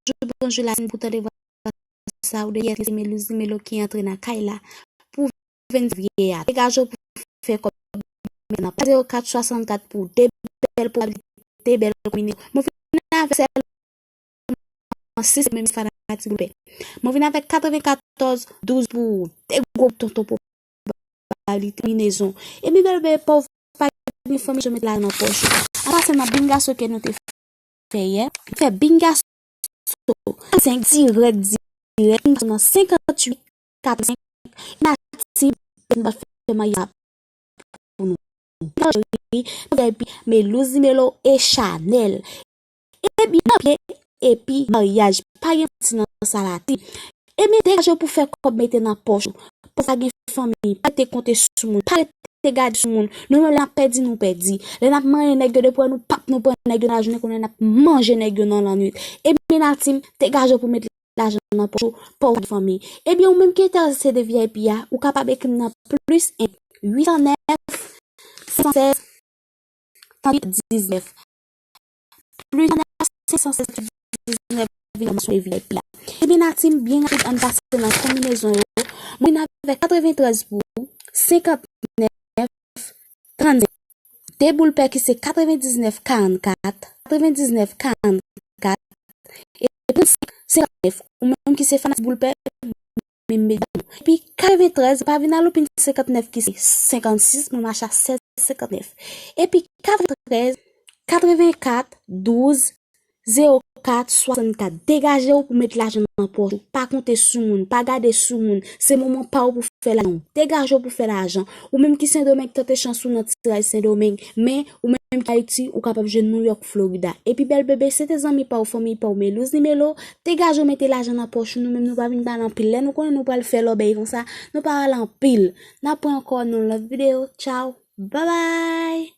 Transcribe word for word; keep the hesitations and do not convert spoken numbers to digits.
bonjou, bonjou la, pou tande vwa sa, ou dèyè se Melouz Melo ki antre nan kay la pou venn vye a. Degaje w pou fè kòb nan pa zewo kat swasannkat pou de bèl pwobabilite, de bèl konbinezon. Mwen vin avèk sèlman sis, menm fanatik boulpè. Mwen vin avèk katrevenkatòz douz pou de gwo tonton pwobabilite konbinezon. Epi bèl bebe pa w pa gen fanmi, yo mete lajan nan pòch ou. An pasan nan bingaso ke nou te fè yè, fè bingaso senk dirèk, dirèk, bingaso nan senkanntuit katrevensenk, Natim, nou pral fè maryaj pou nou. Epi Melouz Melo e Chanel. Epi nan pye, epi maryaj. Pa gen manti nan sa la, ti. Epi degaje w pou fè kòb mete nan pòch ou. Pa w pa gen fanmi, pa rete konte sou moun, pa rete gade sou moun. Nou menm lè n ap pèdi, nou pèdi. Lè n ap manyen nèg yo, depi wè nou p ap nou pran nèg yo nan lajounen, konnen n ap manje nèg yo nan lannwit. Epi Natim, degaje w pou mete lajan nan pòch ou, pa w pa gen fanmi. Ebyen, ou menm ki enterese de V I P a, ou kapab ekri m nan plis en, uit san nèf, senk san sèz, tranntuit diznèf. Plis en, senk san sèz, tranntuit diznèf, vin nan V I P la. Ebyen, Natim, byen rapid, ann pase nan konbinezon yo. Mwen vin avèk katreventrèz pou senkantnèf trannsenk. De boul pè ki se katrevendiznèf karannkat, katrevendiznèf karannkat, e trannsenk senkantnèf. Ou menm ki se fanatik boul pè, men medam. Epi katreventrèz, pa vin aloupin senkantnèf ki se senkannsis, mwen mache a sèz senkantnèf. Epi katreventrèz, katrevenkat, douz, zewo kat, swasannkat. Degaje w pou met lajan nan pòch ou. Pa konte sou moun, pa gade sou moun. Se moman pa w pou fè lajan. Degaje w pou fè lajan. Ou menm ki Sendomeng, tante chans ou nan tiraj Sendomeng. Men, ou menm ki Ayiti, ou kapab jwenn New York, Florida. Epi bèl bebe, se te zanmi pa w, fanmi pa w, Melouz Melo. Degaje w mete lajan nan pòch ou. Nou menm nou pa vin pale anpil. Lè nou konnen nou pral fè lòbèy konsa, nou pa pale anpil. N ap wè ankò nan lòt videyo. Tchaw. Babay.